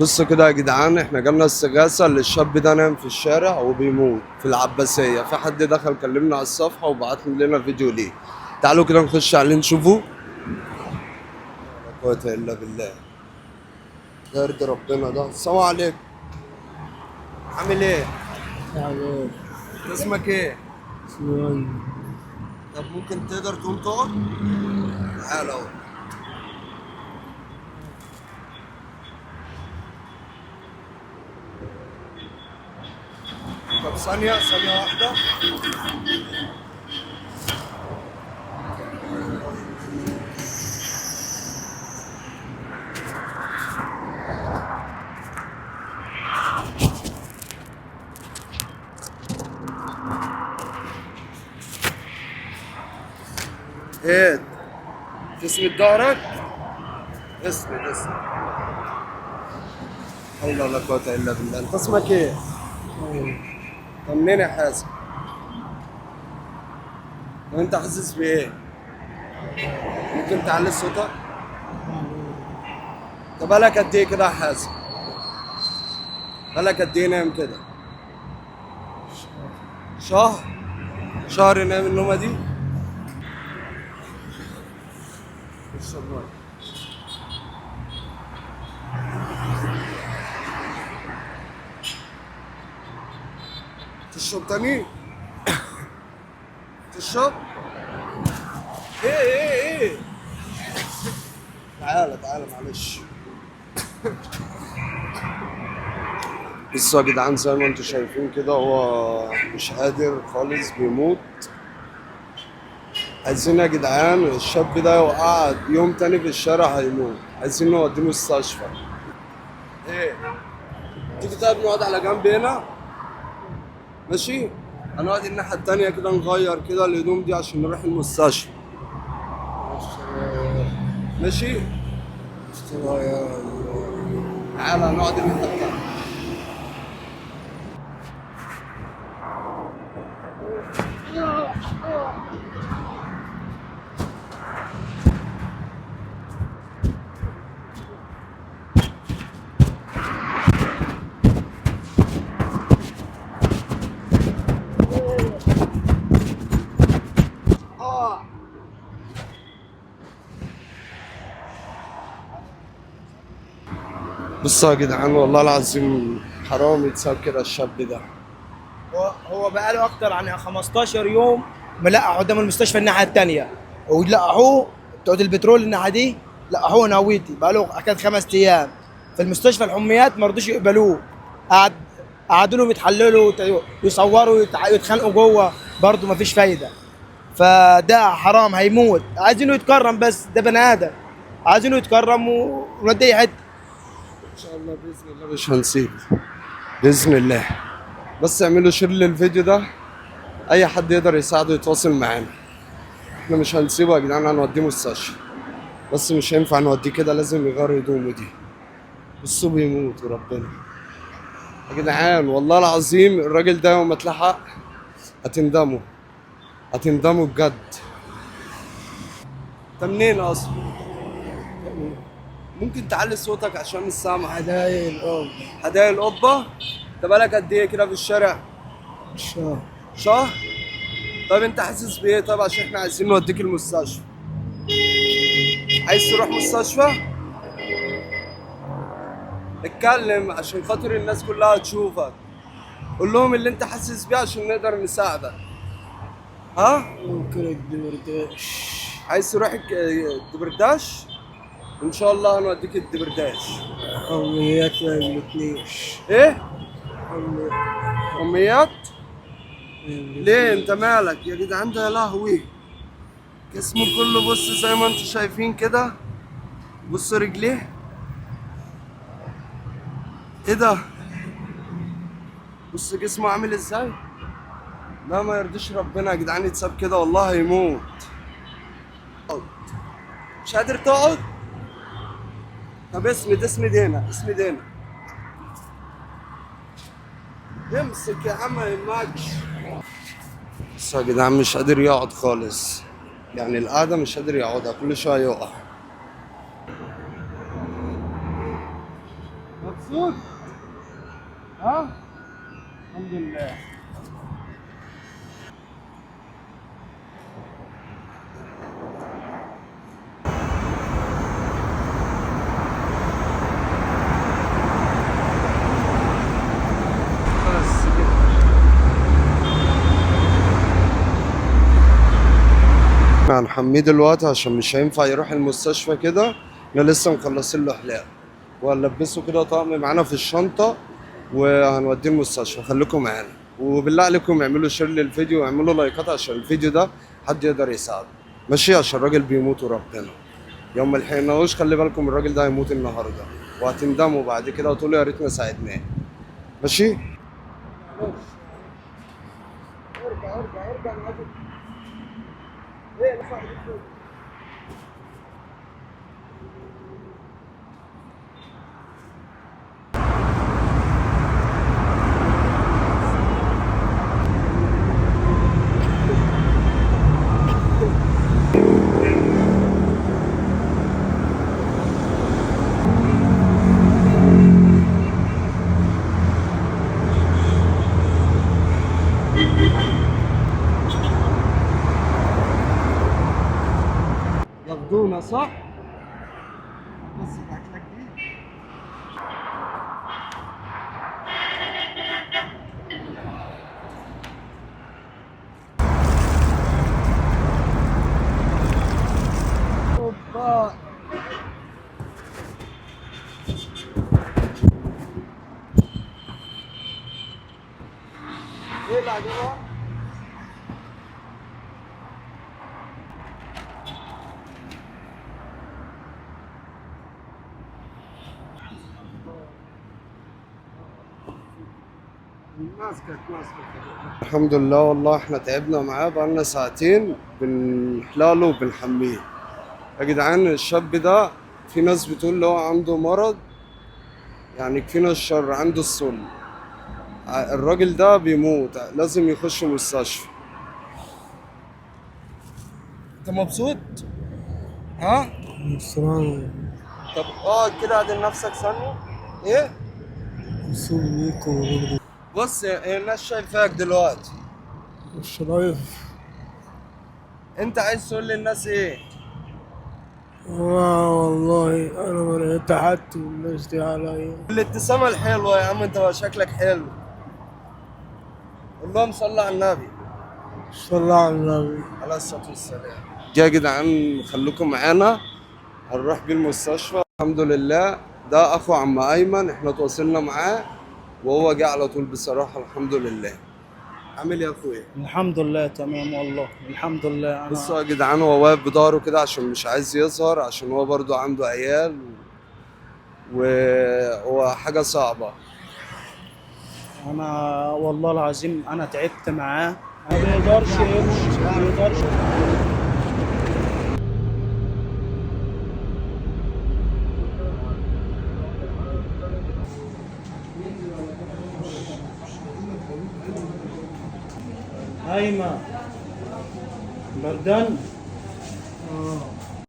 بصوا كده يا جدعان، احنا جالنا استغاثة اللي الشاب ده نام في الشارع وبيموت في العباسية. في حد دخل كلمنا على الصفحة وبعت لنا فيديو ليه. تعالوا كده نخش عليه نشوفه. لا قوة إلا بالله، ده يرضي ربنا ده. السلام عليكم، عامل ايه؟ تعبان. اسمك ايه؟ اسمه طب ممكن تقدر تقوم تقعد؟ تعالى اهو. طب ثانية ثانية واحدة. ايه؟ تسند ظهرك؟ اسند اسند. حول ولا قوة إلا بالله. أنت اسمك إيه؟ طمني يا حازم. وأنت حاسس بإيه؟ ممكن تعلي صوتك؟ طب بالك قد إيه كده يا حازم؟ بالك قد إيه نايم كده؟ شهر؟ شهر نايم النومة دي؟ اشرب مية. تشرب تاني؟ تشرب؟ ايه ايه ايه؟ تعالى تعالى معلش. بصوا يا جدعان، زي ما انتم شايفين كده هو مش قادر خالص، بيموت. عايزين يا جدعان الشاب ده لو قعد يوم تاني في الشارع هيموت، عايزين نوديه مستشفى. ايه؟ تيجي طيب نقعد على جنب هنا؟ ماشي؟ هنقعد الناحية التانية كده، نغير كده الهدوم دي عشان نروح المستشفى. ماشي؟ تعالى نقعد الناحية التانية. بصوا يا جدعان، والله العظيم حرام يتساب كده الشاب ده. هو بقاله اكتر عن 15 يوم ملقح قدام المستشفى الناحية الثانية، ولقحوه بتوع البترول الناحية دي، لقحوه ناويتي بقاله اكاد 5 ايام في المستشفى. الحميات ما رضوش يقبلوه، قعدوا لهم يتحللوا يصوروا يتخانقوا جوه، برضه ما فيش فايده. فده حرام هيموت، عايزينه يتكرم، بس ده بني ادم، عايزينه يتكرم ونوديه حتة. ان شاء الله باذن الله مش هنسيب باذن الله. بس اعملوا share للفيديو ده، اي حد يقدر يساعده يتواصل معانا. احنا مش هنسيبه يا جدعان، هنوديه مستشفى، بس مش هينفع نوديه كده، لازم يغير هدومه دي. بصوا بيموت وربنا يا جدعان، والله العظيم الراجل ده يوم ما اتلحق هتندموا، هتندموا بجد. انت منين اصلا؟ ممكن تعلي صوتك عشان مش سامع. حدايق الأم. حدايق القبة؟ انت بالك قد ايه كده في الشارع؟ شهر. شهر؟ طب انت حاسس بايه طب؟ عشان احنا عايزين نوديك المستشفى. عايز تروح مستشفى؟ اتكلم عشان خاطر الناس كلها تشوفك، قول لهم اللي انت حاسس بيه عشان نقدر نساعدك. ها؟ ممكن الدمرداش. عايز تروح الدبرداش؟ ان شاء الله هنوديك الدبرداش. أمنيات ما يملكنيش. ايه؟ امنيات؟ ليه انت مالك يا جدعان؟ ده يا لهوي جسمه كله، بص زي ما انتم شايفين كده، بص رجليه، ايه ده؟ بص جسمه عامل ازاي؟ لا ما يرضيش ربنا يا جدعان يتساب كده، والله هيموت. مش قادر تقعد؟ طب اسند اسند هنا، اسند هنا، امسك يا عم ما يهمكش. بس يا جدعان مش قادر يقعد خالص، يعني القعدة مش قادر يقعدها، كل شوية يقع. مبسوط؟ ها؟ الحمد لله. بس كده. هنحميه دلوقتي عشان مش هينفع يروح المستشفى كده، احنا لسه مخلصين له حلاقه، وهنلبسه كده طقم معانا في الشنطة وهنوديه المستشفى. خليكم معانا، وبالله عليكم اعملوا share للفيديو واعملوا لايكات عشان الفيديو ده حد يقدر يساعده، ماشي؟ عشان الراجل بيموت وربنا يوم ما لحقناهوش، خلي بالكم الراجل ده هيموت النهارده وهتندموا بعد كده وتقولوا يا ريتنا ساعدناه، ماشي؟ ارجع ارجع ارجع معاك. ايه ارفع ايدك فوق. ياخدونا صح؟ بس اكلك دي. اوبا. ايه اللي عجبك؟ الحمد لله والله احنا تعبنا معاه بقالنا ساعتين بنحلاله وبنحميه. يا جدعان الشاب ده في ناس بتقول له عنده مرض، يعني كفينا الشر، عنده السل. الراجل ده بيموت، لازم يخش مستشفى. انت مبسوط؟ ها؟ السلام. طب اقعد كده اعدل نفسك ثانية. ايه؟ مبسوط بيكم. بص هي الناس شايفاك دلوقتي. مش شايف. انت عايز تقول للناس ايه؟ والله انا ما لقيت حد والناس دي عليا. الابتسامة الحلوة يا عم، انت بقى شكلك حلو. قول لهم صلى على النبي. صلى على النبي. عليه الصلاة والسلام. يا جدعان خليكم معانا، هنروح بيه المستشفى. الحمد لله ده اخو عم ايمن، احنا تواصلنا معاه وهو جه على طول بصراحة الحمد لله. عامل ايه يا اخويا؟ الحمد لله تمام والله الحمد لله. انا بصوا يا جدعان هو واقف بظهره كده عشان مش عايز يظهر، عشان هو برضو عنده عيال وهو حاجة صعبة. انا والله العظيم انا تعبت معاه، ما بيقدرش يمشي، ما بيقدرش. ايمن بردان.